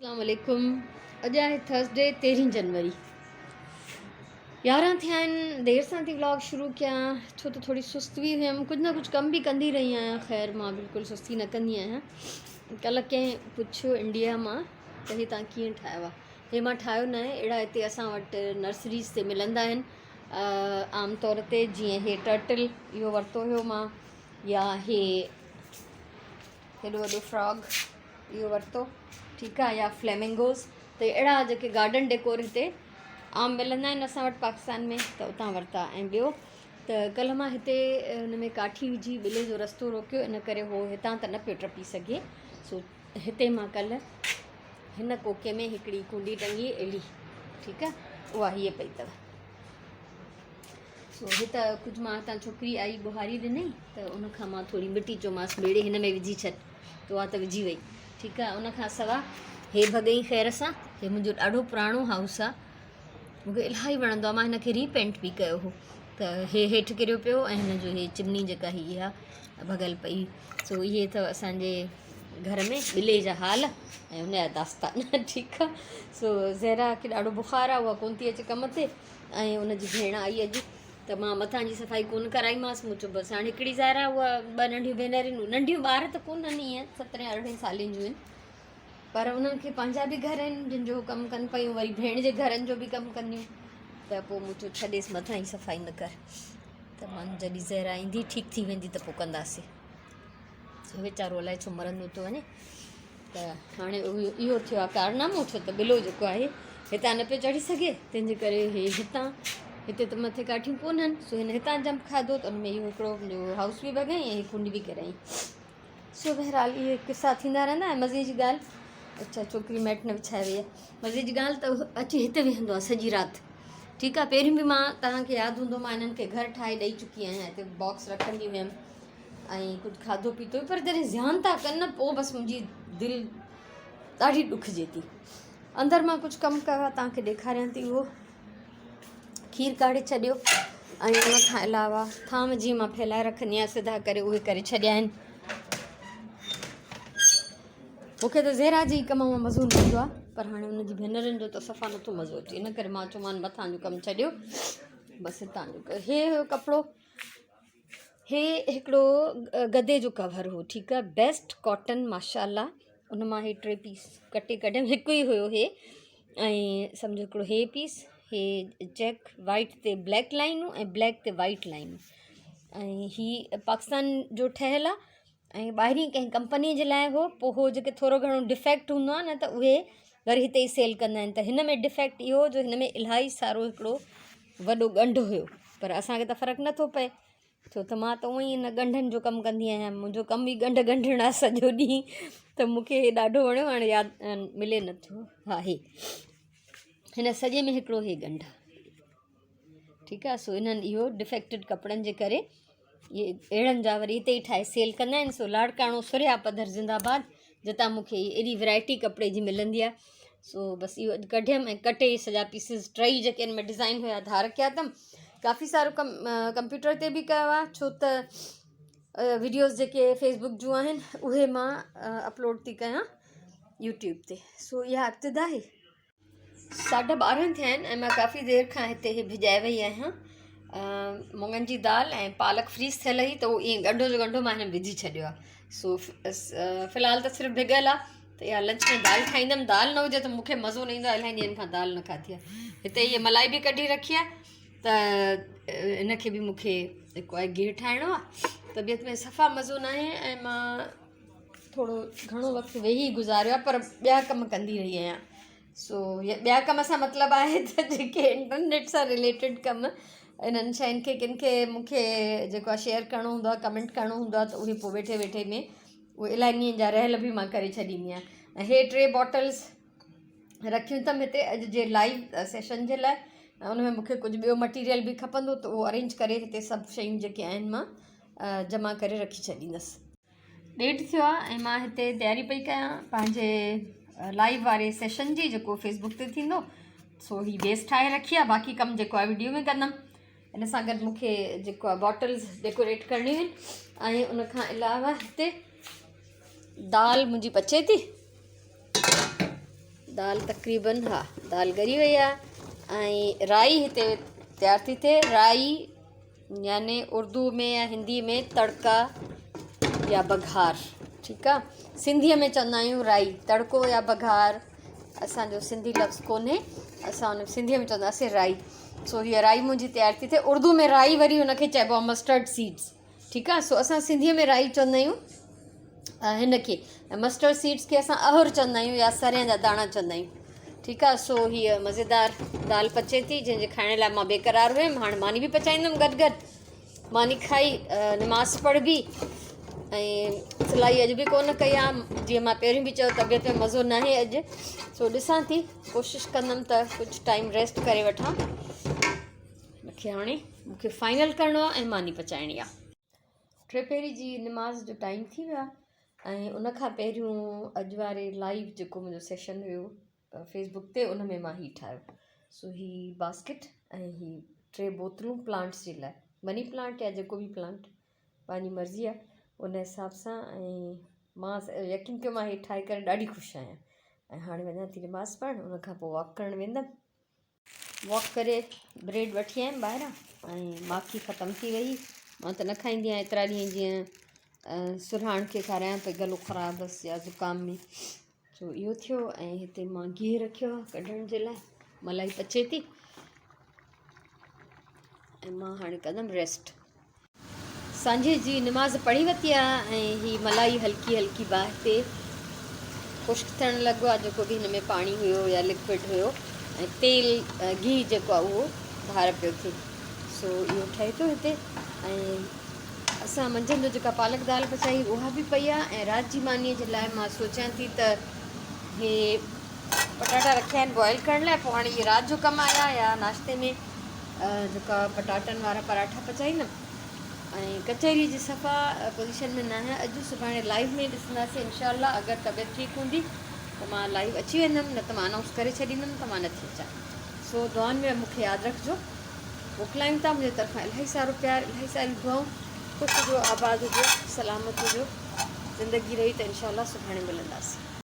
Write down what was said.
اسلام عليڪم اڄ آهي ٿرسڊي تيرهين جنوري يارهن ٿيا آهن دير سان ٿي ولاگ شروع ڪيان ڇو ته ٿوري سست به هيم ڪجهه نه ڪجهه ڪم به ڪندي رهي آهيان خير مان بلڪل سستي نه ڪندي آهيان ڪلهه ڪنهن پڇيو انڊيا مان ته هي تان ڪيئن ٺاهيو آهي هي مان ٺاهيو نه آهي اهڙا هتي اسان وٽ نرسريز تي ملندا آهن عام طور تي جيئن هي ٽرٽل اهو ورتو هيو مان يا هي هيڏو وڏو فراگ اهو ورتو ٺيڪ آ يا فليمنگوز ته اهڙا جيڪي گارڊن ڊيڪور هتي عام ملندا آهن اسان وٽ پاڪستان ۾ ته اتان ورتا ۽ ٻيو ته ڪلهه مان هتي هن ۾ ڪاٺي وجهي ٻلي جو رستو روڪيو ان ڪري هو هتان ته نه پيو ٽپي سگهي سو هتي مان ڪلهه هن ڪوڪي ۾ هڪڙي ڪونڊي ٽنگي اهڙي ٺيڪ آ اها هيء پئي اٿو سو هت ڪجهه مان هتان ڇوڪري آئي ٻهاري ڏنئي ته ان کان مان ٿوري مٽي چيومانس ٻيڙي هن ۾ وجهي ڇڏ ته اها ته وجهي وئي ٺيڪ آهي ان کان سوا هي ڀڳئي خير سان هي منهنجو ڏاڍو پراڻو هائوس آهي مونکي الاهي وڻندو آهي مان هن کي ري پينٽ به ڪيو هو ته هي هيٺ ڪريو پيو ۽ هن جو هي چمني جيڪا هي اها ڀڳل پئي سو اهي اٿو اسانجي گهر ۾ ٻلي جا حال ۽ ان جا داستان ٺيڪ آهي سو زهرا کي ڏاڍو بخار آهي اها ڪونه ٿي اچي ڪم تي ۽ ان جي ڀيڻ آئي اڄ ته مان مٿان جي صفائي ڪونه ڪرائيمانس مون چيو بس هاڻي هڪڙي ظاهر آهي اها ٻه ننڍيون ڀينرين ننڍيون ٻار ته ڪونهن ائين سترهين ارڙهين سالين جون آهن پر انهن کي پنهنجا به گهر آهن جن جو ڪم ڪن پيون وري ڀيڻ جي گهرن جو به ڪم ڪنديون ته پوء مون چيو ڇڏيس مٿان جي صفائي نه ڪر ته مان جڏهن زهرا ايندي ٺيڪ ٿي ويندي ته پوء ڪنداسين ويچارو الائي ڇو مرندو ٿو وڃي ته هاڻي اهو ٿيو آهي ڪارنامو ڇو ته ٻلو جيڪو آهي هتان نه پيو چڙهي سگهي تنهن جي ڪري هي هتان هتي ته مٿي ڪاٺيون ڪونهن سو هن هتان جمپ کاڌو ته ان ۾ اهو هڪڙو جو هائوس به ڀڳائين ۽ ڪنڊ به ڪرايائين سو بهرحال اهي قصا ٿيندا رهندا ۽ مزي جي ڳالهه اڇا ڇوڪري ميٽ نه وڇائي وئي آهي مزي جي ڳالهه ته اچي هتي ويهندو آهي سڄي رات ٺيڪ آهي پهريون به مان توهان کي ياد هوندو مان هنن کي گهر ٺاهي ڏئي چڪي آهيان هتي باڪس رکندي هيم ۽ ڪجهه کاڌو پيتو پر جڏهن زيان ٿا ڪن نه پوء بس منهنجي دل ڏاڍي ڏکجي ٿي اندر مان ڪجهه ڪم ڪيو آهي توهان کي ڏيکاريان ٿي اهو کير ڪاڙهي ڇڏيو ۽ ان کان علاوه ٿانو جيئن مان ڦهلائي رکندي آهيان سڌا ڪري اهي ڪري ڇڏيا آهن مونکي ته زهرا جي ڪم مان مزو نه ايندو آهي پر هاڻي ان جي ڀينرن جو ته صفا نٿو مزو اچي ان ڪري مان چومان مٿان جو ڪم ڇڏيو بس هتان جو ڪيو هي هيو ڪپڙو هي هڪڙو گدي جو ڪور هو ٺيڪ آ بيسٽ ڪاٽن ماشاء الله ان مان هي ٽي پيس ڪٽي ڪڍيم هڪ ئي هيو هي ۽ سمجهو هڪڙو هي پيس هي چيڪ وائيٽ تي بليڪ لائنون ۽ بليڪ تي وائيٽ لائنون ۽ هي پاڪستان جو ٺهيل آ ۽ ٻاهرين ڪنهن ڪمپني جي لاءِ هو پوءِ هو جيڪي ٿورو گهڻو ڊفيڪٽ هوندو آهي نه ته اهي وري هتي ئي سيل ڪندا آهن ته هن ۾ ڊفيڪٽ اهو جو هن ۾ الاهي سارو هڪڙو وڏو ڳنڍ هيو پر اسانکي ته فرق نٿو پئي ڇو ته مان ته هونئن ئي هن ڳنڍن جو ڪم ڪندي آهيان منهنجو ڪم ئي ڳنڍ ڳنڍڻ آهي سڄو ڏينهن ته مونکي هي ڏاڍو وڻيو هاڻي ياد ملي نٿو ها هي هن سڄي ۾ هڪڙو هي ڳنڍ آهي ٺيڪ آهي سو انهن اهو ڊفيڪٽيڊ ڪپڙن جي ڪري اهي اهڙن جا وري هتي ئي ٺاهي سيل ڪندا آهن سو لاڙڪاڻو سريا پڌر زنده آباد جتان مونکي ايڏي ورائٽي ڪپڙي جي ملندي آهي سو بس اهو اڄ ڪڍيم ۽ ڪٽي سڄا پيسز ٽئي جيڪي ان ۾ ڊزائن هيا ڌار ڪيا اٿم ڪافي سارو ڪم ڪمپيوٽر تي به ڪيو آهي ڇو ته وڊيوز جيڪي فيسبڪ جون آهن اهي مان اپلوڊ ٿي ڪيان يوٽيوب تي سو اها ابتدا آهي ساڍا 12 ٿيا آهن ۽ مان ڪافي دير کان هتي هي ڀڄائي وئي آهيان مڱن جي دال ۽ پالڪ فريز ٿيل هئي ته اهو ائين ڳنڍو جو ڳنڍو مان هن وجهي ڇڏيو آهي سو في الحال ته صرف ڀڳل آهي ته اها لنچ ۾ دال ٺاهيندم دال نه هجي ته مونکي مزو نه ايندو آهي الاهي ڏينهن کان دال نه کاڌي آهي هتي هيء ملائي به ڪڍي رکي آهي ته ان کي به مونکي جيڪو آهي گيهه ٺاهڻو آهي طبيعت ۾ صفا مزو نه آهي ۽ مان ٿورو گهڻو وقت ويهي گذاريو آهي پر ٻيا ڪم ڪندي رهي آهيان سو ٻيا ڪم سان مطلب آهي ته جيڪي انٽرنيٽ سان رليٽيڊ ڪم انهن شين کي ڪن کي مونکي جيڪو آهي شيئر ڪرڻو هوندو آهي ڪمينٽ ڪرڻو هوندو آهي ته اهي پوءِ ويٺي ويٺي ۾ اهي الاهي ڏينهن جا رهيل به مان ڪري ڇڏيندي آهيان ۽ هي ٽي باٽلس رکيون اٿم هتي اڄ جي لائيو سيشن جي لاءِ ۽ ان ۾ مونکي ڪجهه ٻيو مٽيريل به کپندو ته اهو ارينج ڪري هتي سڀ شيون جيڪي آهن مان جمع ڪري رکي ڇڏيندس. ڏيڍ ٿيو آهي ۽ مان هتي تياري پئي ڪيان پنهنجي لائيو واري سيشن جي جيڪو فيسبڪ تي ٿيندو سو هي بيس ٺاهي رکي آهي باقي ڪم جيڪو آهي وڊيو ۾ ڪندم ان سان گڏ مونکي جيڪو آهي باٽلز ڊيڪوريٽ ڪرڻيون آهن ۽ ان کان علاوه هتي دال منهنجي پچي ٿي. دال تقريبن ها دال ڳري وئي آهي ۽ رائي هتي تيار ٿي ٿئي. رائي يعني اردو ۾ يا هندي ۾ تڙڪا يا بگهار ٺيڪ آ. سنڌيء ۾ چوندا آهيون رائي تڙڪو يا بگهار اسانجو سنڌي لفظ ڪونهي اسان ان سنڌيء ۾ چونداسين رائي. سو هيء رائي منهنجي تيار ٿي ٿئي. اردو ۾ رائي وري هن کي چئبو آهي مسٽرڊ سيڊس ٺيڪ آ. سو اسان سنڌيء ۾ رائي چوندا آهيون هن کي ۽ مسٽرڊ سيڊس کي اسان اهر چوندا آهيون يا سريان جا داڻا چوندا آهيون ٺيڪ آ. سو هيء مزيدار دال پچي ٿي جنهن جي کائڻ لاء مان بيقرار هيم. هاڻي ماني به پچائيندم گڏ گڏ ماني کائي نماز پڙهبي ۽ سلائي اڄ به ڪونه ڪئي آ جيئن مان پهريون به چيو طبيعت ۾ مزو ناهي اڄ. سو ڏسان ٿي ڪوشش ڪندم ته ڪجهه ٽائيم ريسٽ ڪري وٺان. مونکي هاڻي مونکي فائنل ڪرڻو آ ۽ ماني پچائڻي آ. ٽي پهري جي نماز جو ٽائيم ٿي ويو آ ۽ ان کان پهريون اڄ واري لائيو جيڪو منهنجو سيشن هيو فيس بڪ تي ان ۾ مان هي ٺاهيو. سو هي باسڪيٽ ۽ هي ٽي بوتلون پلانٽس جي لاء مني پلانٽ يا جيڪو به پلانٽ پنهنجي مرضي آ ان حساب سان ۽ مان يقين ڪيو مان هي ٺاهي ڪري ڏاڍي خوش آهيان ۽ هاڻي وڃان ٿي نماز پڙهڻ ان کان پوء واڪ ڪرڻ ويندم. واڪ ڪري بريڊ وٺي آيم ٻاهران ۽ ماکي ختم ٿي وئي. مان ته نه کائيندي آهيان ايترا ڏينهن جيئن سرهاڻ کي کارايان پئي گلو خراب هئس يا زڪام ۾ سو اهو ٿيو ۽ هتي مان گيهه رکيو آهي ڪڍڻ جي لاء ملائي پچي ٿي ۽ مان هاڻي ڪندم ريسٽ. سانجهي جي نماز پڙهي ورتي آ ۽ هي ملائي هلڪي هلڪي باهه تي خشڪ ٿيڻ لڳو آ جيڪو به هن ۾ پاڻي هيو يا لڪوئڊ هيو ۽ تيل گيهه جيڪو آ اهو ڌار پيو ٿئي سو اهو ٺهي ٿو هتي ۽ اسان منجهند جو جيڪا پالڪ دال پچائي اها به پئي آ ۽ رات جي مانيء جي لاء مان سوچيان ٿي ته هي پٽاٽا رکيا آهن بوائل ڪرڻ لاء پوء هاڻي اهي رات جو ڪم آيا يا ناشتي ۾ جيڪا پٽاٽن وارا پراٺا پچائيندم ۽ ڪچهري جي صفا پوزيشن ۾ نه آهيان اڄ سڀاڻي لائيو ۾ ڏسنداسين انشاء الله اگر طبيعت ٺيڪ هوندي ته مان لائيو اچي ويندم نه ته مان انائونس ڪري ڇڏيندم ته مان نٿي اچان سو دعائن ۾ مونکي ياد رکجو موڪلايون ٿا منهنجي طرفان الاهي سارو پيار الاهي ساريون دعائون خوش هجو آباد هجو سلامت هجو زندگي رهي ته انشاء الله سڀاڻي ملنداسين.